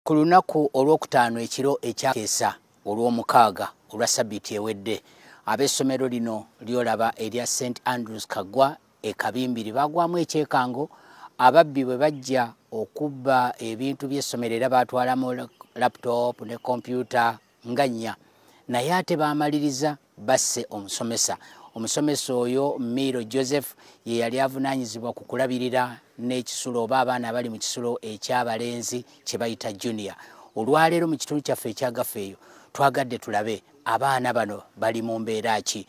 Ku lunaku olwokutaano ekiro ekyakeesa olw'omukaaga olwa sabbiiti ewedde, ab'essomero lino ly'olaba erya St Andrews Kaggwa e Kabimbiri baagwamu ekyekango ababbi bwe bajja okubba ebintu by'essomero era baatwalamu laptop ne kompyuta nga nnya, naye ate baamaliriza basse omusomesa. Omusomesa oyo Miiro Joseph ye yali avunaanyizibwa ku kulabirira n'ekisulo oba abaana abali mu kisulo eky'abalenzi kye bayita junior. Olwaleero mu kitundu kyaffe ekyagafa eyo twagadde tulabe abaana bano bali mu mbeera ki.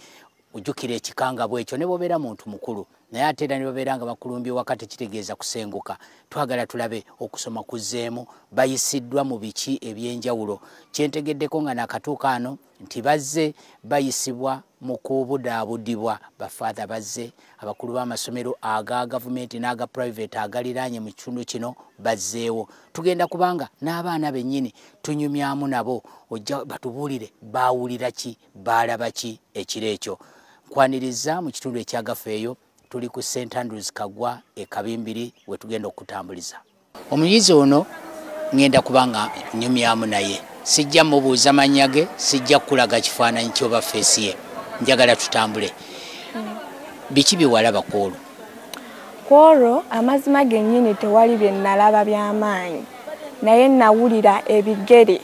Ojjukira ekikangabwa ekyo ne bw'obeera muntu mukulu, naye ate era ne babeera nga bakulumbye waka tekitegeeza kusenguka. Twagala tulabe okusoma kuzzeemu, bayisiddwa mu biki ebyenjawulo. Kyentegeddeko nga nakatuuka ano nti bazze bayisibwa mu kubudaabudibwa, bafaatha bazze, abakulu b'amasomero aga gavumenti n'aga private agaliraanye mu kitundu kino bazzeewo. Tugenda kubanga n'abaana bennyini tunyumyamu nabo, ojja batubuulire baawulira ki, baalaba ki ekiro ekyo. Nkwaniriza mu kitundu ekyagafa eyo, tuli ku St Andrews Kaggwa e Kabimbiri we tugenda okutambuliza. Omuyizi ono ngenda kubanga nyumyamu naye, sijja mubuuza mannya ge, sijja kukulaga kifaananyi kyoba feesi ye, njagala tutambule. Biki bye walaba ku olwo? Ku olwo amazima gennyini tewali bye nalaba by'amaanyi, naye nawulira ebigere,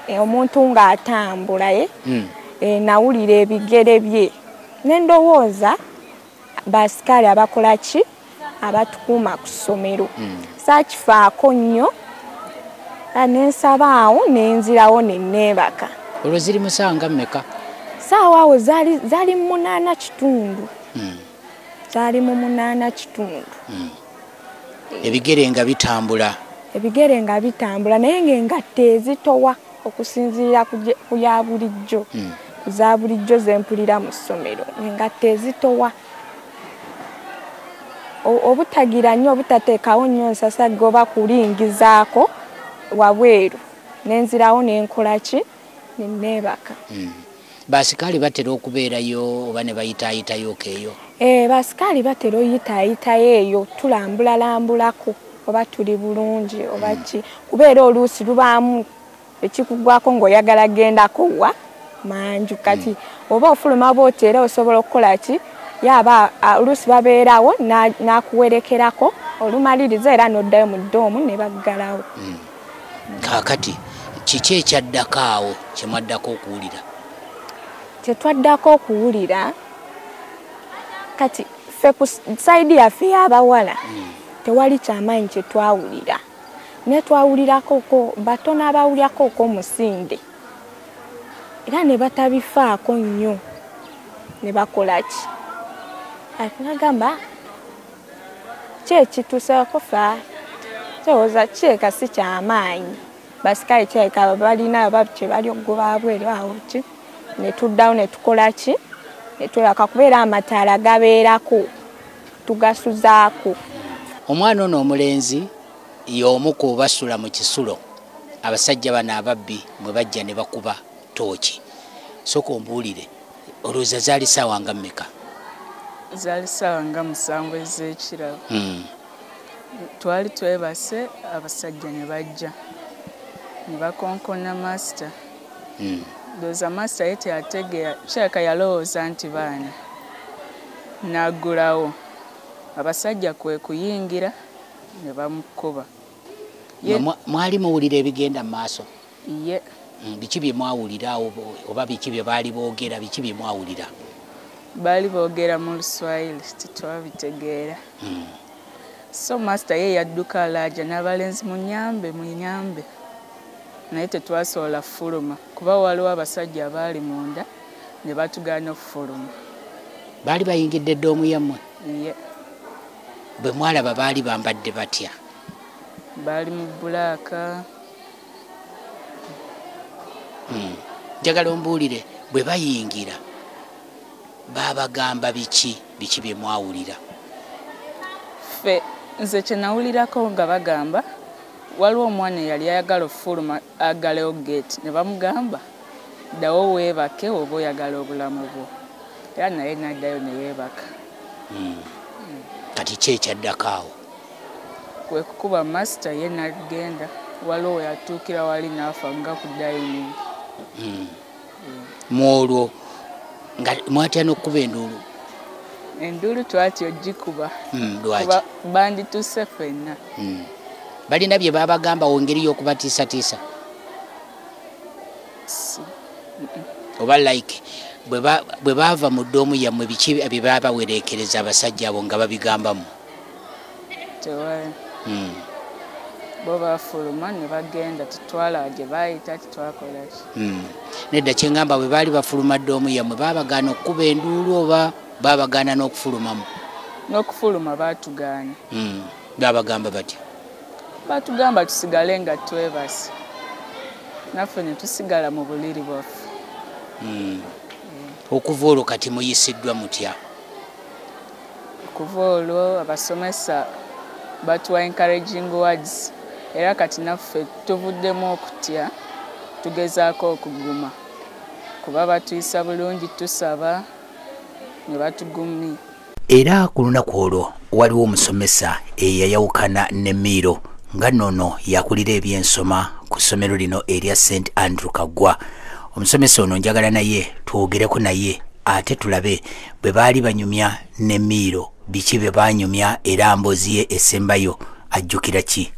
omuntu ng'atambula, nawulira ebigere bye ne ndowooza basikaali abakola ki, abatukuuma ku ssomero. Saakifaako nnyo, nensaba awo nenzirawo ne neebaka. Olwo ziri mu ssaawa nga mmeka? Ssaawa awo zaali 8:15. Zaali mu 8:15. Ebigere nga bitambula. Ebigere nga bitambula, naye ng'engatto ezitowa okusinziira ku ya bulijjo. Ku za bulijjo ze mpulira mu ssomero, engatto ezitowa. Obutagira nnyo, obutateekawo nnyo nsasagge oba kulingizaako wabweru, nenzirawo nenkola ki, ne neebaka. Basikaali batera okubeerayo oba ne bayitaayitayooko eyo? Basikaali batera oyitaayitayo eyo, tulambulalambulako oba tuli bulungi oba ki, kubeera oluusi lubaamu ekikugwako ng'oyagala gendako wa manju. Kati oba ofuluma bw'oti era osobola okukola ki, yaba oluusi babeerawo n'akuwerekerako, olumaliriza era n'oddayo mu ddoomu ne baggalawo. Kaakati kiki ekyaddako awo kye mwaddako okuwulira? Kye twaddako okuwulira, kati ffe ku sayidi yaffe y'abawala tewali kyamaanyi kye twawulira, naye twawulirako batono abawulirako omusinde era ne batabifaako nnyo ne bakola ki. Nagamba ki ekituuseeko ffe kyowooza kireka si kyamaanyi, basikaali kirabika balina oba kye bali okugoba bweru awo ki, ne tuddawo ne tukola ki, ne twebaka kubeera amataala gabeerako tugasuzaako. Omwana ono omulenzi y'omu ku basula mu kisulo abasajja bano ababbi mwe bajja ne bakuba tooki. Sooka ombuulire, olowooza zaali ssaawa nga mmeka? Zaali ssaawa nga 7 ez'ekirabo. Twali twebase, abasajja ne bajja ne bakonkona master. Ndowooza master ye teyategeera, kirabika yalowooza nti baana, n'aggulawo. Abasajja kwe kuyingira ne bamukuba. Mwali muwulira ebigenda mu maaso? Ye. Biki bye mwawulira oba biki bye baali boogera, biki bye mwawulira? Baali boogera mu Luswayiri, tetwabitegeera. So master ye yadduka alaaja n'abalenzi, munyambe, munyambe, naye tetwasobola fuluma kuba waliwo abasajja abaali munda ne batugaana okufuluma. Baali bayingidde eddoomu yammwe? Ye. Bwe mwalaba baali bambadde batya? Baali mu black. Njagala ombuulire, bwe bayingira baabagamba biki, biki bye mwawulira? Ffe nze kye nawulirako nga bagamba waliwo omwana eyali ayagala okufuluma aggalewo gate, ne bamugamba ddawo weebake oba oyagala obulamu bwo, era naye n'addayo ne yeebaka. Kati ki ekyaddako awo? Kwe kukuba master ye n'agenda. Waliwo yatuukira wali n'afa nga ku dining. Mwolwo nga mwatya n'okkuba enduulu? Enduulu twatya ogikuba. Lwaki? Bandituuse ffenna. Balina bye babagamba engeri y'okubatiisatiisa? Oba like bwe baava mu ddoomu yammwe biki bye babawereekereza abasajja abo nga babigambamu? Tewali. Bo bafuluma ne bagenda, tetwalaba gye baayita, tetwakola ki. Nedda, kye ŋŋamba bwe baali bafuluma ddoomu yammwe baabagaana okkuba enduulu oba baabagaana n'okufulumamu? N'okufuluma baatugaana. Baabagamba batya? Baatugamba tusigale nga twebase, naffe ne tusigala mu buliri bwaffe. Okuva olwo kati muyisiddwa mutya? Okuva olwo abasomesa batuwa encouraging words, era kati naffe tuvuddemu okutya, tugezaako okuguma kuba batuyisa bulungi, tusaba ne batugumya. Era ku lunaku olwo waliwo omusomesa eyayawukana ne Miiro nga nnono yakulira ebyensoma ku ssomero lino erya St Andrew Kaggwa. Omusomesa ono njagala naye twogereko naye ate tulabe bwe baali banyumya ne Miiro biki bye banyumya era mboozi ye esembayo ajjukira ki.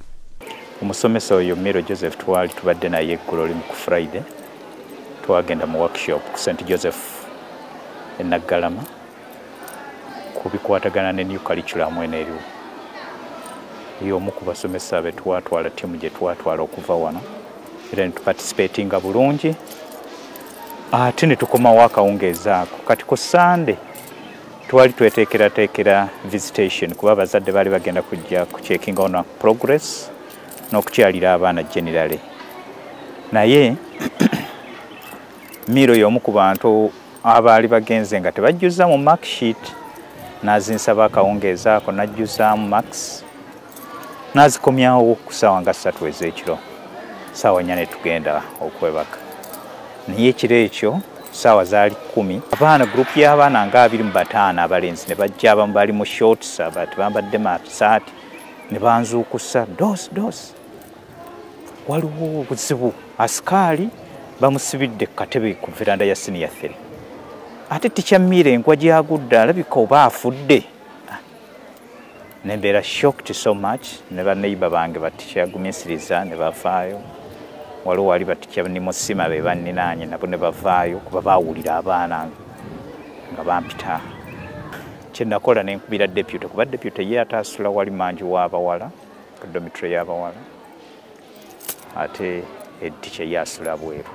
Omusomesa oyo Miiro Joseph twali tubadde naye eggulo limu ku Friday, twagenda mu workshop ku St Joseph e Naggalama ku bikwatagana ne new curriculum eno eriwo. Ye omu ku basomesa be twatwala, ttiimu gye twatwala okuva wano, era ne tuparticipatinga bulungi ate ne tukomawo akawungeezi ako. Kati ku Sunday twali tweteekerateekera visitation kuba abazadde baali bagenda kujja ku checking on progress n'okukyalira abaana generally. Naye Miiro y'omu ku bantu abaali bagenze nga tebajjuza mu mark sheet, n'azinsaba akawungeezi ako n'ajjuzaamu marks, n'azikomyawo ku ssaawa nga 3 ez'ekiro, ssaawa 4 ne tugenda okwebaka. Naye ekiro ekyo ssaawa zaali 10, abaana group y'abaana nga 25 abalenzi ne bajja, abamu bali mu shorts, abalala tebambadde masaati, ne banzuukusa dos dos. Waliwo obuzibu, asikaali bamusibidde ku katebe ku veranda ya senior 3. Ate teacher Miiro enkwa gy'agudde alabika oba afudde. Ne mbeera shocked so much, ne banneighbor bange batikyagumiisiriza ne bavaayo. Waliwo wali batikya Nimusima be banninaanye nabo ne bavaayo kuba baawulira abaana nga bampita. Kye nakola ne nkubira deputy, kuba deputy ye ataasula wali manju w'abawala, ku dormitory y'abawala, ate head teacher ye asula bweru.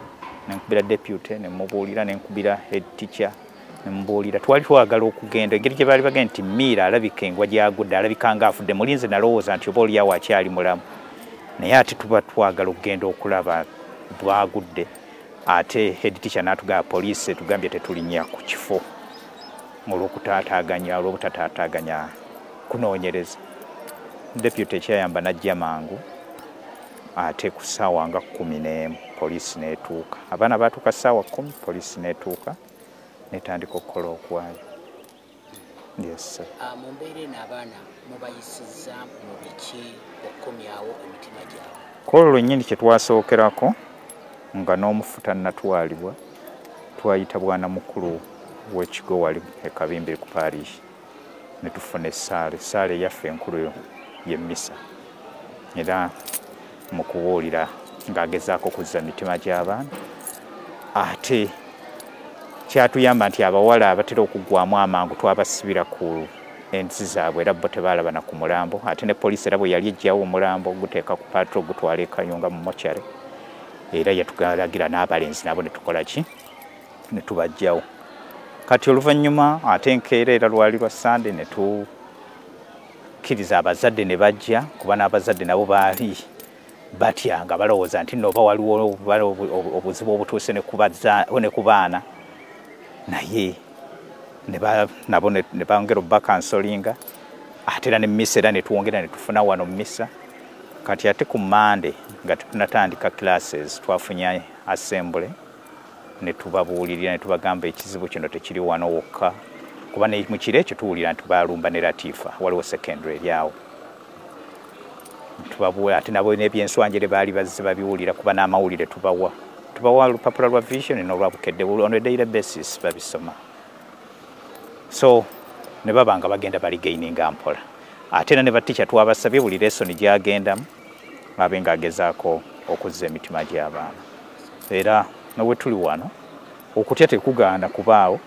Ne nkubira deputy ne mubuulira, ne nkubira head teacher ne mubuulira. Twali twagala okugenda, engeri gye baali bagenda nti Miiro alabika engwa gy'agudde, alabika ng'afudde. Mulinze nalowooza nti oba oliawo akyali mulamu, naye ate tuba twagala okugenda okulaba bw'agudde. Ate head teacher n'atugamba poliisi etugambye tetulinnya ku kifo olw'okutaataaganya, olw'obutataataaganya kunoonyereza. Deputy ekyayamba n'ajja mangu, ate ku ssaawa nga 11 poliisi n'etuuka. Abaana baatuuka ssaawa 10, poliisi n'etuuka n'etandika okukola okwayo. Yes sir. Mu mbeera eno abaana mubayisizza mu biki okukomyawo emitima gyabwe? Ku olwo lwennyini kye twasookerako nga n'omufu tannatwalibwa, twayita bwana mukulu w'ekigo wali e Kabimbiri ku parish, ne tufuna essaala. Essaala eyaffe enkulu y'emmisa, era mu kubuulira ng'agezaako okuzza mitima gy'abaana. Ate kyatuyamba nti abawala abatera okuggwamu amangu twabasibira ku ensi zaabwe, era bo tebaalaba na ku mulambo. Ate ne poliisi era bwe yali eggyawo omulambo guteeka ku patrol gutwala e Kayunga mu mochare, era yatugalagira n'abalenzi nabo ne tukola ki, ne tubaggyawo. Kati oluvannyuma ate enkeera era lwali lwa Sunday ne tukkiriza abazadde ne bajja, kuba n'abazadde nabo baali batya nga balowooza nti nno oba waliwo obuzibu obutuuse ne ku baana, naye nabo ne bongera obbakansolinga. Ate era ne mmisa era ne twongera ne tufuna wano mmisa. Kati ate ku Monday nga tetunnatandika classes twafunye assembly ne tubabuulirira ne tubagamba ekizibu kino tekiri wano wokka, kuba ne mu kiro ekyo tuwulira nti baalumba ne Latifa, waliwo secondary eri awo. Tubabuwe ate nabo n'ebyenswanjere baali bazze babiwulira kuba n'amawulire tubawa. Tubawa olupapula lwa Vision n'olwa Bukedde on a daily basis babisoma. So ne baba nga bagenda baligaininga mpola. Ate era ne batica twabasabye buli lesson gy'agendamu abe ng'agezaako okuzza emitima gy'abaana. Era ne we tuli wano okutya tekugaana kubaawo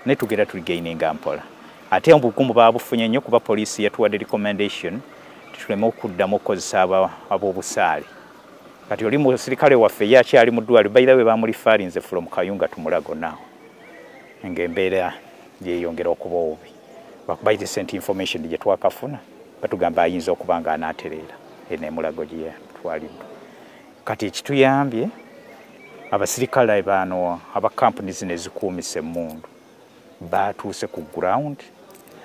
naye tugenda tuligaininga mpola. Ate obukumu baabufunye nnyo kuba poliisi yatuwadde recommendation tuleme okuddamu okukozesa ab'obusaale. Kati oli musirikale waffe ye akyali mu ddwaliro, by the way bamulifaarinze from Kayunga to Mulago now. Ng'embeera yeeyongera okuba obubi. Bakuba recent information gye twakafuna batugamba ayinza okuba nga anaatereera eno e Mulago gye yatwaliddwa. Kati ekituyambye abasirikale bano aba kampuni zino ezikuumisa emmundu baatuuse ku ground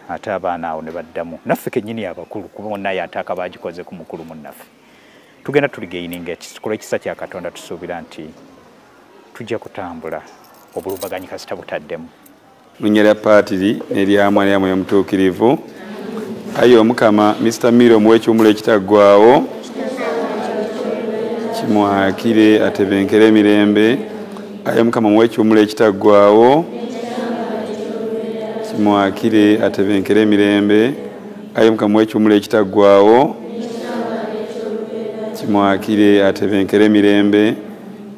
ate abaana awo ne baddamu naffe kennyini abakulu kuba bonna yataaka bagikoze ku mukulu munnaffe. Tugenda tuligaininga ekikolo ekisa kya Katonda, tusuubira nti tujja kutambula obulumbaganyi kasita butaddemu. Linnya lya Paatiri n'erya Mwana Mwoyo Mutuukirivu. Ayi Omukama, Mr. Miro muwe ekiwummulo ekitaggwaawo, kimwakire atebenkere emirembe. Ayi Omukama muwe ekiwummulo ekitaggwaawo, kimwakire atebenkere emirembe. Ayi Omukama muwe ekiwummulo ekitaggwaawo, kimwakire atebenkere emirembe.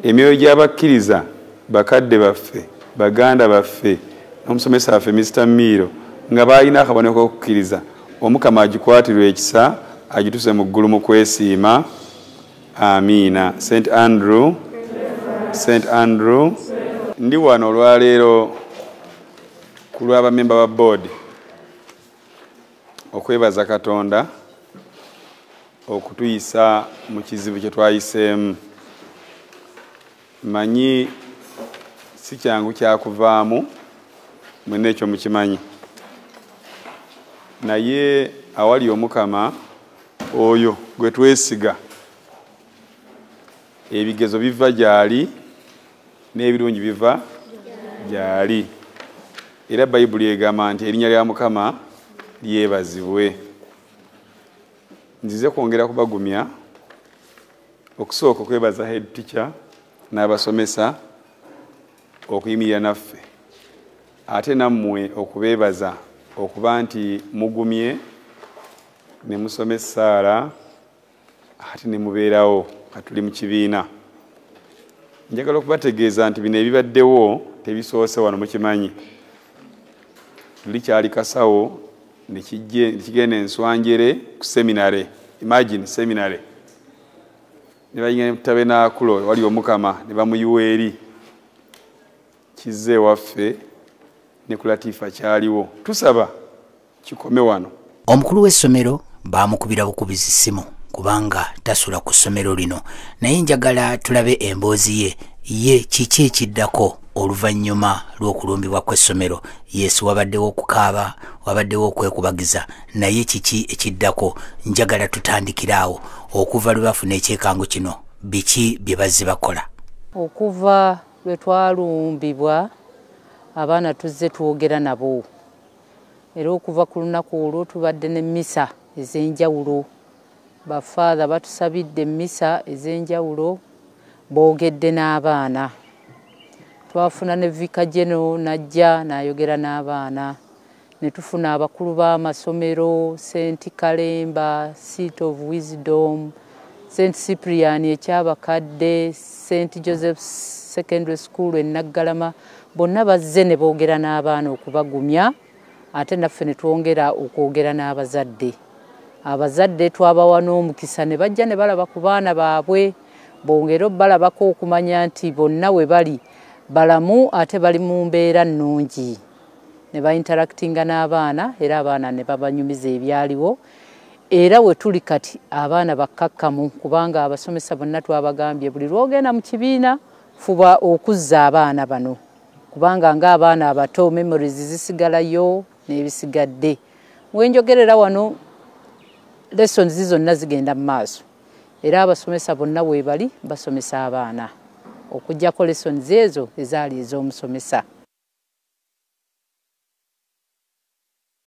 Emyoyo gy'abakkiriza bakadde baffe, baganda baffe, n'omusomesa waffe Mr. Miro nga baalina akabonero k'okukkiriza, Omukama agikwatirwe ekisa agituse mu ggulu mu kwesiima. Amiina. St Andrew, St Andrew. Ndi wano olwaleero ku lw'abamemba ba board okwebaza Katonda okutuyisa mu kizibu kye twayiseemu. Mmanyi si kyangu kyakuvaamu, mwenna ekyo mukimanyi, naye awali Omukama oyo gwe twesiga, ebigezo biva gy'ali n'ebirungi biva gy'ali. Era Bayibuli egamba nti erinnya lya Mukama lyebazibwe. Nzize kwongera kubagumya, okusooka okwebaza head teacher n'abasomesa okuyimirira naffe, ate nammwe okubeebaza okuba nti mugumye ne musoma essaala ate ne mubeerawo nga tuli mu kibiina. Njagala okubategeeza nti bino ebibaddewo tebisoose wano, mukimanyi. Luli kyali Kasawo ne kigenda Enswanjere ku seminary. Imagine seminary. Ne bayingira ne tabernakulo wali Omukama ne bamuyiwa eri. Kizze ewaffe ne ku Latifa kyaliwo. Tusaba kikome wano. Omukulu w'essomero baamukubira bukubizi ssimu kubanga tasula ku ssomero lino, naye njagala tulabe emboozi ye ye kiki ekiddako oluvannyuma lw'okulumbibwa kw'essomero. Yesu, wabaddewo okukaaba, wabaddewo okwekubagiza, naye kiki ekiddako? Njagala tutandikire awo okuva lwe bafuna ekyekango kino, biki bye bazze bakola? Okuva lwe twalumbibwa abaana tuzze twogera nabo, era okuva ku lunaku olwo tubadde ne mmisa ez'enjawulo. Bafaatha batusabidde emmisa ez'enjawulo, boogedde n'abaana. Twafuna ne Vicar General n'ajja n'ayogera n'abaana, ne tufuna abakulu b'amasomero, St Kalemba, Seat of Wisdom, St Cyprian ekyabakadde, St Joseph Secondary School e Naggalama, bonna bazze ne boogera n'abaana okubagumya, ate naffe ne twongera okwogera n'abazadde. Abazadde twabawa n'omukisa ne bajja ne balaba ku baana baabwe, bongere obbalabako okumanya nti bonna we bali balamu ate bali mu mbeera nnungi. Ne bainteractinga n'abaana era abaana ne babanyumiza ebyaliwo. Era we tuli kati abaana bakkakkamu kubanga abasomesa bonna twabagambye buli lw'ogenda mu kibiina fuba okuzza abaana bano, kubanga ng'abaana abato memories zisigalayo n'ebisigadde. Wenjogerera wano lessons zonna zigenda mu maaso, era abasomesa bonna weebali basomesa abaana okuggyako lessons ezo ezaali ez'omusomesa.